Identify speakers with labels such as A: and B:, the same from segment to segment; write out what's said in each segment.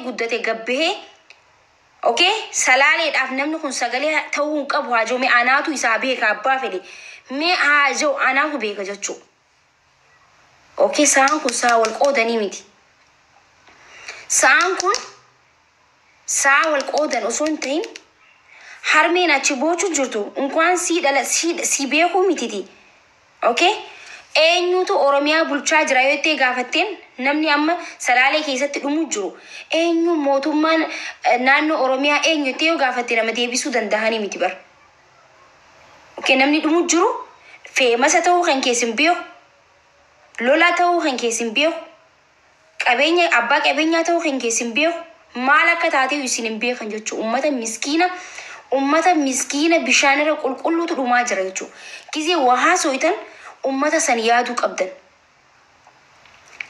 A: Guddate gabbahee, okay, Salaaleedhaaf namni kun sagalee ta'uu hin qabu. Haa jiru, mee anaatu isaa beeka. Abbaa fedhe mee haa jiru, anaatu beeka jechuu. Okay, sa'aan kun sa'a wal qoodanii miti. Sa'aan kun sa'a wal qoodan osoo hin ta'in, harmeen achi boochu jirtu unkwaan sii dhala si beekuu mititi. Okay, eenyutu Oromiyaa bulchaa jira yoo jettee gaafatteen, namni amma Salaalee keessatti dhumuu jiru eenyu, mootummaan naannoo Oromiyaa eenyu jettee yoo gaafatte, nama deebisuu danda'anii miti bara. Okay, namni dhumuu jiru famous ta'uu kan keessin beeku, lola ta'uu kan keessin beeku, qabeenya abbaa qabeenyaa ta'uu kan keessin beeku, maal akka taatee isin hin beekan jechuudha. Ummata miskiina, ummata miskiina bishaan irra qulqulluutu dhumaa jira jechuudha. Gizee waa haasoitan ummata san yaaduu qabdan.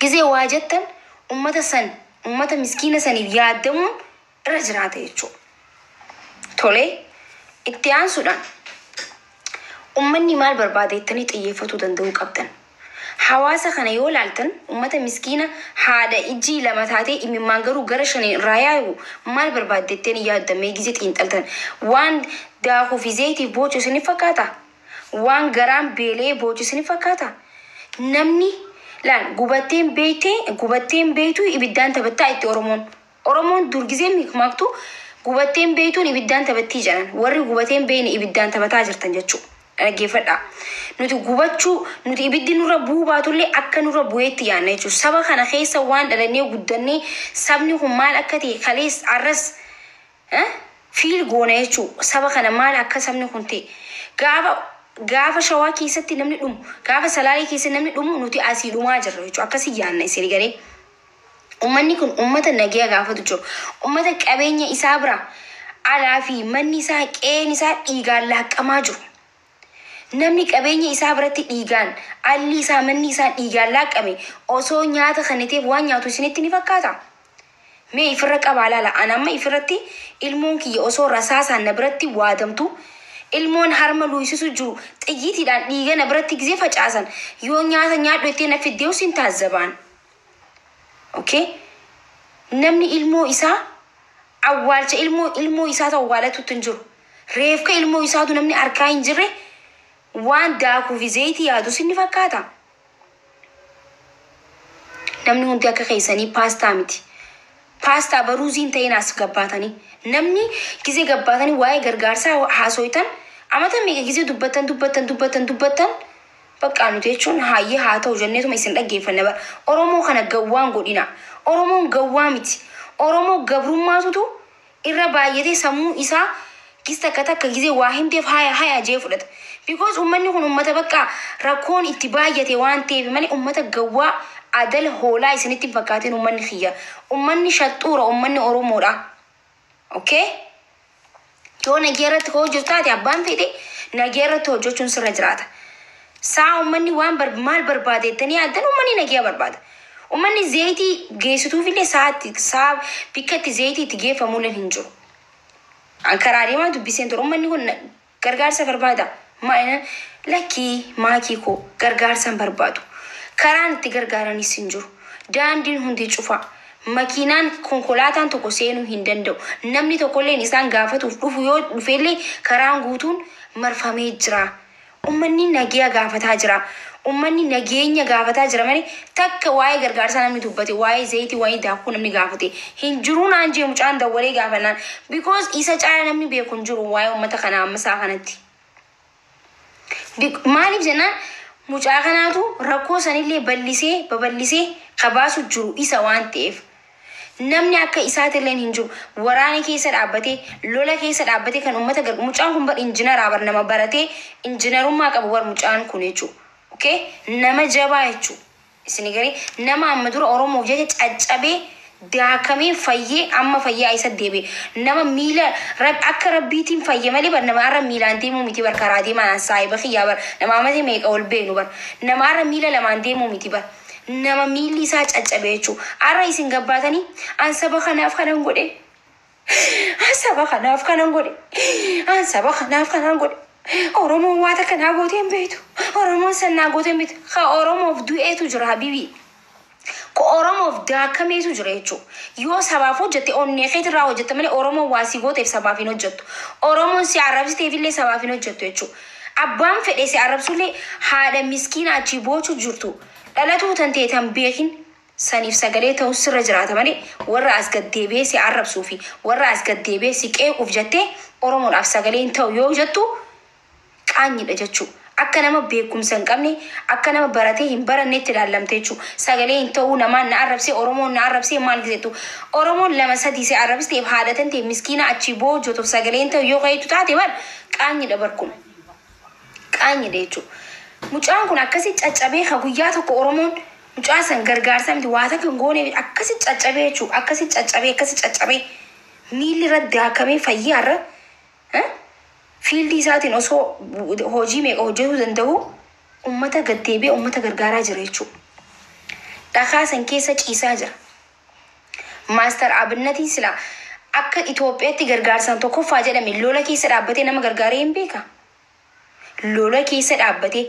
A: Gizee waa jettan ummata san, ummata miskiina saniif yaadamuun irra jiraata jechuudha. Tolee, itti aansuudhaan ummanni maal barbaada jettanii xiyyeeffatuu danda'uu qabdan. Hawaasa kana yoo laaltan, ummata miskiina haadha ijji lama taatee imimmaan garuu gara shaniin irraa yaa'u maal barbaadde jettanii yaaddamee gizee xiinxaltan, waan daakuu fi zayitiif boocu isinif fakkaata? Waan garaan beelee boocu isinif fakkaata? Namni laal gubatteen beeytee gubatteen beeytuu ibiddaan taphattaa itti Oromoon. Oromoon dur gizee maaktu gubatteen beeytuun ibiddaan taphattii jedhan. Warri gubateen beeyne ibiddaan taphataa jirtan jechuudha. Dhaggeeffadhaa. Nuti gubachuu, nuti ibiddi nurra bu'uu baatullee akka nurra bu'eetti yaadna jechuudha. Saba kana keessa waan dhalannee guddannee, sabni kun maal akka ta'e kalees arras feel goona jechuudha. Saba kana maal akka sabni kun ta'e. Gaafa Shawaa keessatti namni dhumu, gaafa Salaalee keessatti namni dhumu, nuti asii dhumaa jirra jechuudha. Akkasii yaadna isin galee. Uummanni kun uummata nagaya gaafatu jiru. Uummata qabeenya isaa bira alaa fi manni isaa, qe'een isaa dhiigaan laaqqamaa jiru. Namni qabeenya isaa biratti dhiigaan alli isaa, manni isaa dhiigaan laaqqame osoo nyaata kenniteef waan nyaatu isinitti ni fakkaata? Mee ifirra qabaa laala. Ani amma ifirratti ilmoon kiyya osoo rasaasaan na biratti waadamtu, ilmoon harma luuyisisu jiru xiyyiitiidhaan dhiiga na biratti gizee facaasan, yoo nyaata nyaadhu jettee na fiddee sin taazzabaan. Okay? Namni ilmoo isaa awwaalcha ilmoo isaatu awwaalatutti hin jiru. Reefka ilmoo isaatu namni harkaa hin jirre waan daakuu fi zayitii yaadu sinni fakkaata? Namni hundi akka keessanii paastaa miti. Paastaa baruuziin ta'in as gabbaatanii. Namni gizee gabbaatanii waa'ee gargaarsaa haasoitan, amata meeqa gizee dubbattan dubbattan dubbattan dubbattan, bakka nuti jechuun haayyee haa ta'u jenneetuma isin dhaggeeffanna bara. Oromoo kana gawwaan godhina. Oromoon gawwaa miti. Oromoo gabrummaatutu irra baay'atee sammuu isaa gis takka takka gizee waa himteef haya haya jee fudhata. Because uummanni kun uummata bakka rakkoon itti baay'ate waan ta'eef malee uummata gawwaa adala hoolaa isinitti hin fakkaatin uummanni kiyya. Uummanni shaxxuura, uummanni Oromoodha. Okay? Yoo nagee irratti hojjetu taate, abbaan fedhe nagee irratti hojjechuun sirra jiraata. Saa uummanni waan maal barbaade jettanii yaaddan, uummanni nagee barbaada. Uummanni zayitii geessituufillee sa'aatti saa bikka itti zayitii itti geeffamullee hin jiru. An karaa deemaa dubbiseen ture, uummanni kun gargaarsa barbaada. Maal lakkii maakii koo gargaarsa hin barbaadu. Karaan itti gargaaranis hin jiru. Daandiin hundi cufa. Makiinaan konkolaataan tokko seenuu hin danda'u. Namni tokkollee isaan gaafatuuf dhufu yoo dhufeellee karaan guutuun marfamee jira. Uummanni nageenya gaafataa jira. Uummanni nageenya gaafataa jira malee takka waa'ee gargaarsaa namni dubbate, waa'ee zayitii, waa'ee daakuu namni gaafate hin jiru naan jee mucaan dawwalee gaafannaan. Because isa caala namni beeku hin jiru waa'ee uummata kanaa amma isaa kanatti. Maaliif jennaan, mucaa kanaatu rakkoo sanillee bal'isee babal'isee kabaasu jiru isa waan ta'eef. Namni akka isaatillee hin jiru. Waraana keessa dhaabbatee, lola keessa dhaabbatee kan uummata gargaaru. Mucaan kun bar injiinaraa bar, nama baratee injiinarummaa qabu bar mucaan kun jechuudha. Okay? Nama jabaa jechuudha. Isin garii nama amma dura Oromoof jecha caccabee daakamee fayyee amma fayyaa isa deebi'e. Nama miila akka rabbiitiin fayye malee bar, nama har'a miilaan deemuu miti bar. Karaa deemaan saayiba kiyyaa bar, nama amata meeqa ol beenu bar, nama har'a miila lamaan deemuu miti bar. Nama miilli isaa caccabe jechuudha. Har'a isin gabbaatanii an saba kanaaf kanan godhe. An saba kanaaf kanan godhe. An saba kanaaf kanan godhe. Oromoon waa takka naa gootee hin beektu. Oromoon san naa gootee hin beektu. Ka Oromoof du'eetu jira habibi. Ko Oromoof daakameetu jira jechuudha. Yoo sabaaf hojjette onnee keetirraa hojjette malee Oromoon waa si gooteef sabaaf hin hojjettu. Oromoon si arrabsiteef illee sabaaf hin hojjettu jechuudha. Abbaan fedhe si arrabsullee haadha miskiina achii boochu jirtu. Dhalatuu tan ta'e tan beekin saniif sagalee ta'u sirra jiraata malee warra as gaddeebi'ee si arrabsuu fi warra as gaddeebi'ee si qeequuf jettee Oromoodhaaf sagalee hin ta'u yoo jettu qaanyidha jechuudha. Akka nama beekumsa hin qabne, akka nama baratee hin barannetti ilaallamte jechuudha. Sagalee hin ta'uu namaan na arrabsee, Oromoon na arrabsee maal gizeetu. Oromoon lama sadii si arrabsiteef haadha tan ta'e miskiina achii boojotuuf sagalee hin ta'u yoo ka'itu taate bar qaanyidha bar kun. Qaanyidha jechuudha. Mucaan kun akkasi caccabee ka guyyaa tokko Oromoon mucaa san gargaarsa miti waa takka hin goone akkasi caccabee jechuudha. Akkasi caccabee, akkasi caccabee miilli irra daakamee fayyaarra fiildii isaatiin osoo hojii meeqa hojjetuu danda'u uummata gaddeebi'ee uummata gargaaraa jira jechuudha. Dhakaa san keessa ciisaa jira. Maastar Abinnatiin sila akka Itoophiyaatti gargaarsaan tokkoffaa jedhame lola keessa dhaabbatee nama gargaaree hin beeka. Lola keessa dhaabbatee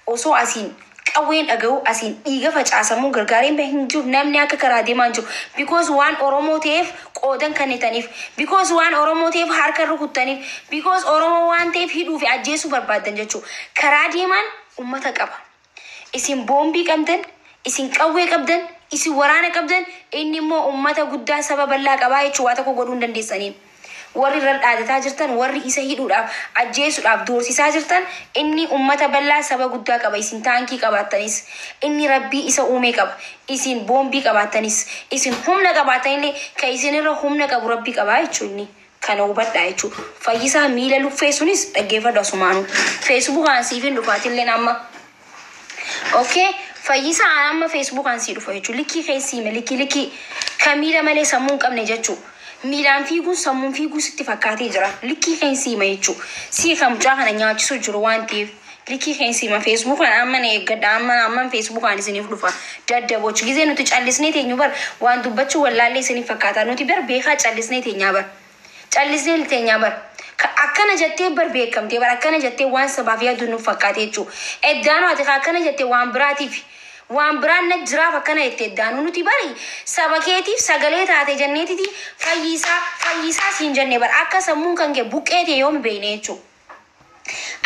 A: osoo asiin qawween dhaga'u asiin dhiiga facaasamuu gargaaree hin jiru, namni akka karaa deemaa hin jiru. Because waan Oromoo ta'eef qoodan kennitaniif, because waan Oromoo ta'eef harka rukuttaniif, because Oromoo waan ta'eef hidhuu fi ajjeesuu barbaaddan jechuudha. Karaa deemaan uummata qaba. Isin boombii qabdan, isin qawwee qabdan, isin waraana qabdan, inni immoo uummata guddaa saba bal'aa qabaa jechuudha, waa tokko godhuu hin dandeessaniin. Warri irra dhaadataa jirtan, warri isa hidhuudhaaf, ajjeesuudhaaf doorsisaa jirtan, inni uummata bal'aa saba guddaa qaba. Isin taankii qabaattanis, inni rabbii isa uumee qaba. Isin boombii qabaattanis, isin humna qabaattanillee kan isinirra humna qabu rabbii qabaa jechuudha inni. Kana hubadhaa jechuudha. Fayyisaa miila luffee sunis dhaggeeffadhu asumaanuu. Feesbuukaan siif hin dhufaatillee amma. Okay, Fayyisaa amma Feesbuukaan sii dhufa jechuudha. Likkii keessi hime, likkii likkii kan miila malee sammuu hin qabne jechuudha. Miilaan fiiguun sammuun fiiguu sitti fakkaatee jira. Likkii keessi hima jechuudha. Sii kan mucaa kana nyaachisu jiru waan ta'eef. Likkii keessi hima, Feesbuukaan amma na eeggadha, amma amma Feesbuukaan isiniif dhufa. Daddabochi gizee nuti callisnee teenyu bar waan dubbachuu wallaallee isiniif fakkaata. Nuti bar beekaa callisnee teenyaa bar. Callisnee teenyaa bar. Akkana jettee bar beekamtee bar, akkana jettee waan sabaaf yaadu nuuf fakkaate jechuudha. Eddaanoo ati akkana jettee waan biraatiif waan biraan na jiraaf akkana jettee, eddaanuu nuti bari saba keetiif sagalee taate jenneetiti fayyisaa fayyisaa siin jenne bar, akka sammuun kan kee buqqee ta'e yoom beekne jechuudha.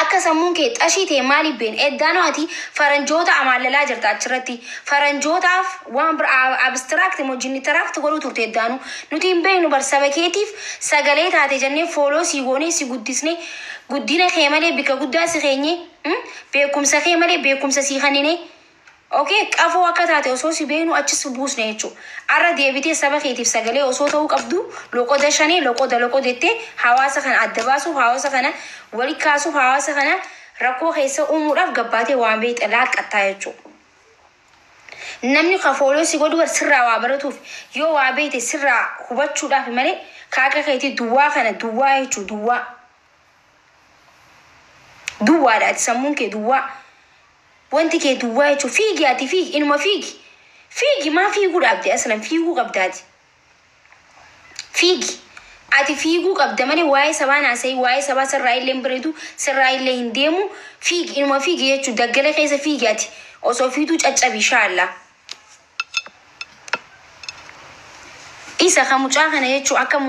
A: Akka sammuun kee xashii ta'e maaliif beekne? Eddaanoo ati faranjoota amaallalaa jirta achirratti. Faranjootaaf waan bira abstract moo jinnitaract godhuu turte eddaanuu. Nuti hin beeknu bar, saba keetiif sagalee taate jennee follow sii goonee si guddisne, guddina kee malee bika guddaa si keenye, beekumsa kee malee beekumsa sii kennine. Okay, qafoo akka taate osoo si beeknu achis buusne jechuudha. Arra deebitee saba keetiif sagalee osoo ta'uu qabdu loqoda shanii loqoda loqodettee hawaasa kana adda baasuuf, hawaasa kana wali kaasuuf, hawaasa kana rakkoo keessa uumuudhaaf gabbaatee waan beekte laaqqattaa jechuudha. Namni ka follow si godhu sirraa waa baratuuf, yoo waa beekte sirraa hubachuudhaaf malee kaaka keetii duwwaa kana duwwaa jechuudha, duwwaa. Duwwaadha, ati sammuun kee duwwaa. Wanti kee duwwaa jechuudha. Fiigi, ati fiigi, inuma fiigi. Fiigi, maa fiiguu dhaabde? Aslan fiiguu qabdaati. Fiigi. Ati fiiguu qabda malee waa'ee sabaa naasa'ii, waa'ee sabaa sirraa illee hin bareedu, sirraa illee hin deemu. Fiigi, inuma fiigi jechuudha. Daggala keessa fiigi ati. Osoo fiiguu caccabi inshaallaa. Isa kan mucaa kana jechuun akka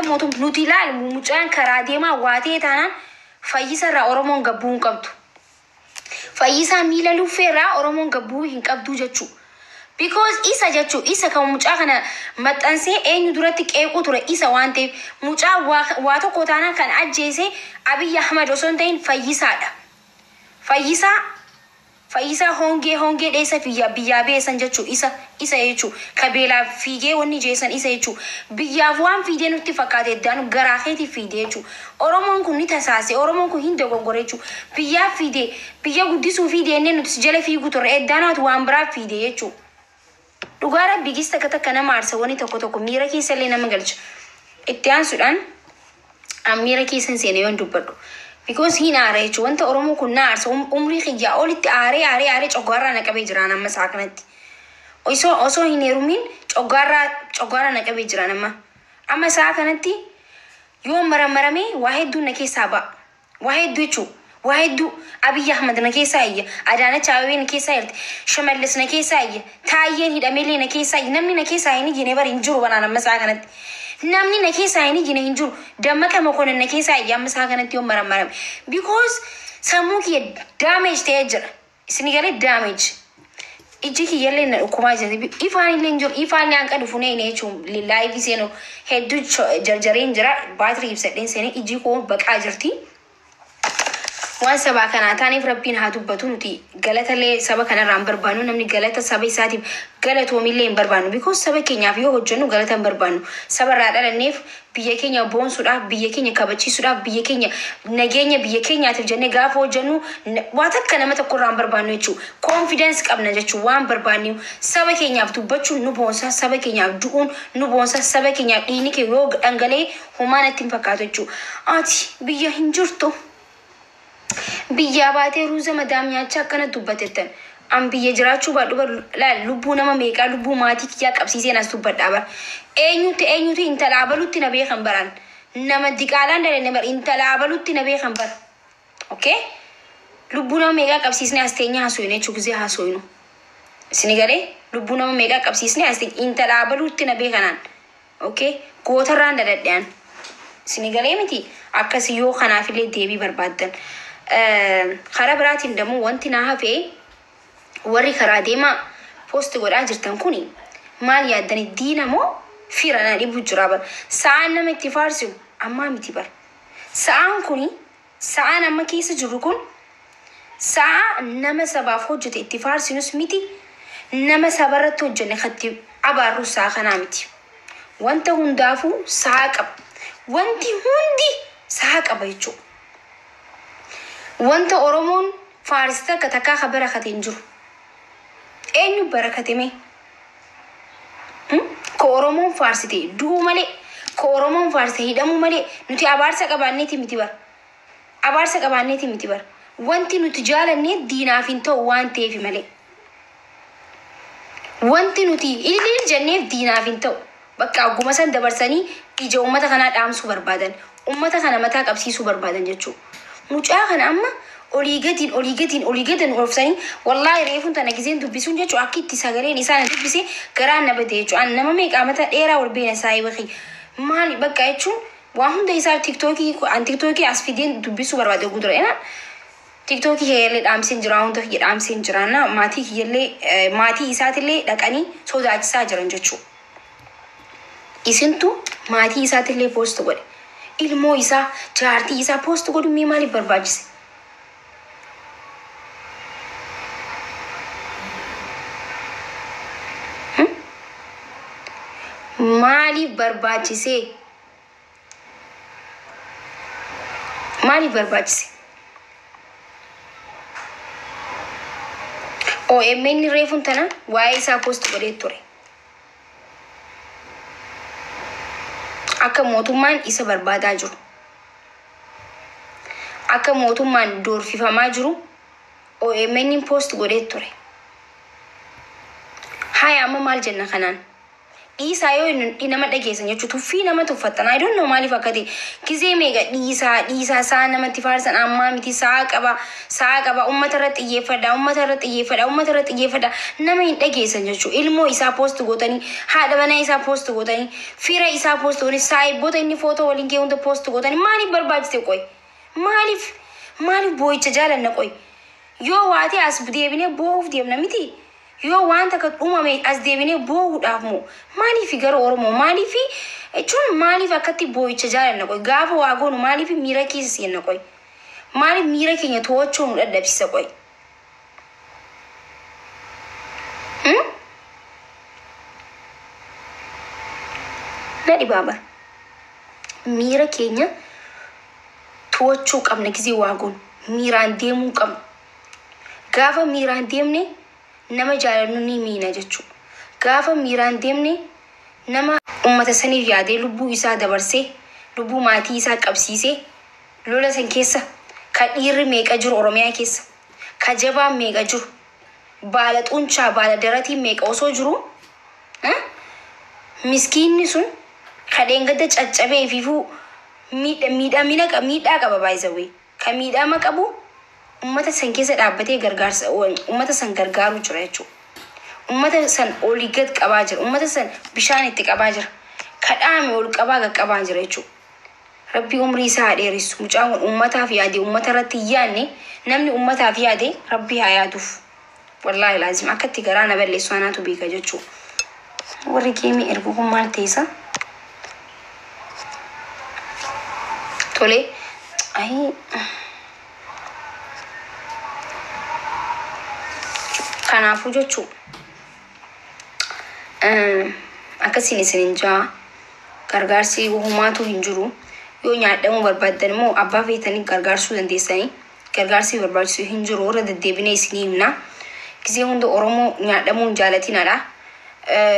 A: mootum nuti ilaalu, mucaan karaa deemaa waa ta'e taanaan fayyisarraa Oromoon gabbuu hin qabdu. Fayyisaa miila luffeerraa Oromoon gabbuu hin qabdu jechuudha. Because isa jechuu isa kan mucaa kana maxxansee eenyu duratti qeequu ture isa waan ta'eef, mucaa waa tokko taanaan kan ajjeese Abiyyi Ahmad osoo hin ta'in fayyisaadha. Fayyisaa hongee hongee dheessa biyya biyyaa beesan jechuu isa jechuu kabeelaa fiigee wanni jeessan isa jechuu biyyaaf waan fiidee nutti fakkaate eddaanu garaa keetiif fiidee jechuu. Oromoon kun ni tasaase, Oromoon kun hin dogoggore jechuu. Biyyaaf fiidee biyya guddisuu fiidee inni nuti jala fiiguu turre, eddaanu ati waan biraaf fiidee jechuu. Dhugaa rabbi gis takka takka nama aarsa, wanni tokko tokko miira keessa illee nama galcha. Itti aansuudhaan an miira keessa hin seene yoon dubbadhu. Because hin aara jechuudha. Wanta Oromoo kun na aarsa. Umrii kiyyaa olitti aaree aaree aaree coggaarraa na qabee jiraan amma isaa kanatti. Osoo hin heerumiin coggaarraa coggaarraa na qabee jiraan amma. Amma isaa kanatti yoo maramaramee waa hedduun na keessaa ba'a. Waa hedduu jechuudha. Waa hedduu Abiyyi Ahmad na keessaa iyya, Adaanach Abeebee na keessaa jirti, Shimallis na keessaa iyya, Taayyeen hidhameellee na keessaa iyya. Namni na keessaa hin iyyine bari hin jiru banaan amma sa'a kanatti. Namni na keessaa hin iyyine hin jiru. Dammaqa Mokonen na keessaa iyya amma sa'a kanatti yoo marammarame. Because sammuu kiyya damage ta'ee jira. Isin galee damage. Ijji kiyyallee na dhukkubaa jirti. Ifaan illee hin jiru. Ifaan illee hanqa dhufu nee jechuun live seenu hedduu jarjareen jira. Baatirii ibsadheen seenee ijji koo baqaa jirti. Waan sabaa kanaa taaneef Rabbiin haa dubbatu. Nuti galatallee saba kanarraa hin barbaannu. Namni galata saba isaatiif galatoomillee hin barbaannu. Because saba keenyaaf yoo hojjennu galata hin barbaannu. Sabarraa dhalanneef biyya keenya boonsuudhaaf, biyya keenya kabachiisuudhaaf, biyya keenya nageenya biyya keenyaatiif jennee gaafa hojjennu waa takka nama tokkorraa hin barbaannu jechuudha. Confidence qabna jechuudha waan barbaannu. Saba keenyaaf dubbachuun nu boonsa, saba keenyaaf du'uun nu boonsa, saba keenyaaf dhiigni kee yoo dhangala'e homaa natti hin fakkaatu jechuudha. Ati biyya hin jirtu. Biyyaa baatee ruuza madaam nyaachaa akkana dubbatettan. An biyya jiraachuu baadhu bar laal lubbuu nama meeqaa, lubbuu maatii kiyyaa qabsiiseen as dubbadhaa bar. Eenyutti eenyutu intala abalutti na beekan baran. Nama diqaalaan dalenne bar intala abalutti na beekan bar. Okay? Lubbuu nama meeqaa qabsiisnee as teenyee haasofnu jechuun gisee haasofnu. Isini galee lubbuu nama meeqaa qabsiisnee as teenye intala abalutti na beekanaan. Okay? Gootarraan daladhean. Isini galee miti akkasii yoo kanaafillee deebii barbaaddan. Karaa biraatiin dammoo wanti na hafee warri karaa deemaa post godhaa jirtan kuni maal yaaddani, diina moo fira na dhibu jira bar. Sa'aan nama itti faarsinu ammaa miti bar. Sa'aan kuni, sa'aan amma keessa jirru kun sa'a nama sabaaf hojjete itti faarsinus miti, nama sabarratti hojjenne katti abaarru sa'a kanaa miti. Wanta hundaafuu sa'a qaba. Wanti hundi sa'a qaba jechuudha. Wanta Oromoon faarsite akka takkaa ka barakate hin jiru. Eenyu barakate mee? Ka Oromoon faarsite du'uu malee, ka Oromoon faarsite hidhamuu malee nuti abaarsa qabaanneeti miti bar. Abaarsa qabaanneeti miti bar. Wanti nuti jaalannee diinaaf hin ta'u waan ta'eef malee. Wanti nuti ililii jenneef diinaaf hin ta'u. Bakka agguma san dabarsanii ija uummata kanaa dhaamsuu barbaadan. Uummata kana mataa qabsiisuu barbaadan jechuudha. Mucaa kana amma olii gadiin olii gadiin olii gadan oofsanii wallaahi reefuun tana gizeen dubbisuun jechuudha akka itti sagaleen isaa na dubbise garaan na bade jechuudha. An nama meeqa mata dheeraa wal beena saayiba kiyya. Maali bakka jechuun waa hunda isaa TikTokii an TikTokii as fideen dubbisuu barbaade gudura. Ena TikTokii kiyyallee dhaamseen jira, hunda kiyya dhaamseen jira. Na maatii kiyyallee maatii isaatillee dhaqanii sodaachisaa jiran jechuudha. Isintu maatii isaatillee post godhe. Ilmoo isaa, jaartii isaa post godhu mee maaliif barbaachise? Maaliif barbaachise? Maaliif barbaachise? OMN reefuun tana waa'ee isaa post godhee ture. Akka mootummaan isa barbaadaa jiru. Akka mootummaan doorfifamaa jiru OMN post godhee ture. Haya amma maal jenna kanaan? Dhiisaa yoo nama dhageessan jechuudha. Tuffii nama tuffattan. I don't know maaliif akka ta'e. Gizee meeqa dhiisaa dhiisaa sa'a namatti faarsan ammaa miti, sa'a qaba, sa'a qaba, uummata irratti xiyyeeffadha, uummata irratti xiyyeeffadha, uummata irratti xiyyeeffadha, nama hin dhageessan jechuudha. Ilmoo isaa post gootanii, haadha manaa isaa post gootanii, fira isaa post gootanii, saayiboota inni footoo waliin kee hunda post gootanii maaliif barbaachise qoy? Maaliif maaliif boo'icha jaalanna qoy? Yoo waatee as deebinee boo'uuf deemna miti. Yoo waan takka uumame as deebinee boo'uudhaaf moo maaliif gara Oromoo maaliif jechuun maaliif akkatti boo'icha jaalanna qoy? Gaafa waa goonu maaliif miira keessa seenna qoy? Maaliif miira keenya to'achuu nu dadhabsiisa qoy? Na dhibaa bara. Miira keenya to'achuu qabna gisee waa goonu. Miiraan deemuu qabna. Gaafa miiraan deemne nama jaalannu ni miina jechuudha. Gaafa miiraan deemne nama uummata saniif yaadee lubbuu isaa dabarsee, lubbuu maatii isaa qabsiisee lola san keessa ka dhiirri meeqa jiru Oromiyaa keessa, ka jabaan meeqa jiru, baala xuncaa baala daratiin meeqa osoo jiru, miskiinni sun ka dheengadda caccabee fiifuu miidhamina miidhaa qaba baay'isawee ka miidhama qabu. Ummata san keessa dhaabbatee gargaarsa ummata san gargaaruu jira jechuudha. Ummata san olii gad qabaa jira. Ummata san bishaan itti qabaa jira. Kadhaame ol qabaa qaqqabaa jira jechuudha. Rabbi umrii isaa haa dheeressu. Mucaan kun ummataaf yaade, ummata irratti hin yaadne. Namni ummataaf yaade Rabbi haa yaaduuf. Wallaahi laazim akkatti garaa na balleessu anaatu beeka jechuudha. Warri geemii ergu kun maal ta'isa? Tole. Ayii. Kanaafuu jechuudha. Akkasiin isinin jaa, gargaarsi homaatu hin jiru. Yoo nyaadhamuu barbaaddan immoo abbaa feetanii gargaarsuu dandeessanii, gargaarsi barbaachisu hin jiru, irra deddeebinee isinii himna. Gisee hunda Oromoo nyaadhamuu hin jaalatinadha.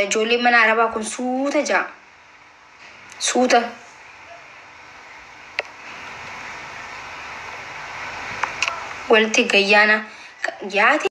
A: Ijoolleen mana Arabaa kun suuta jaa. Suuta. Walitti gayyaana yaate.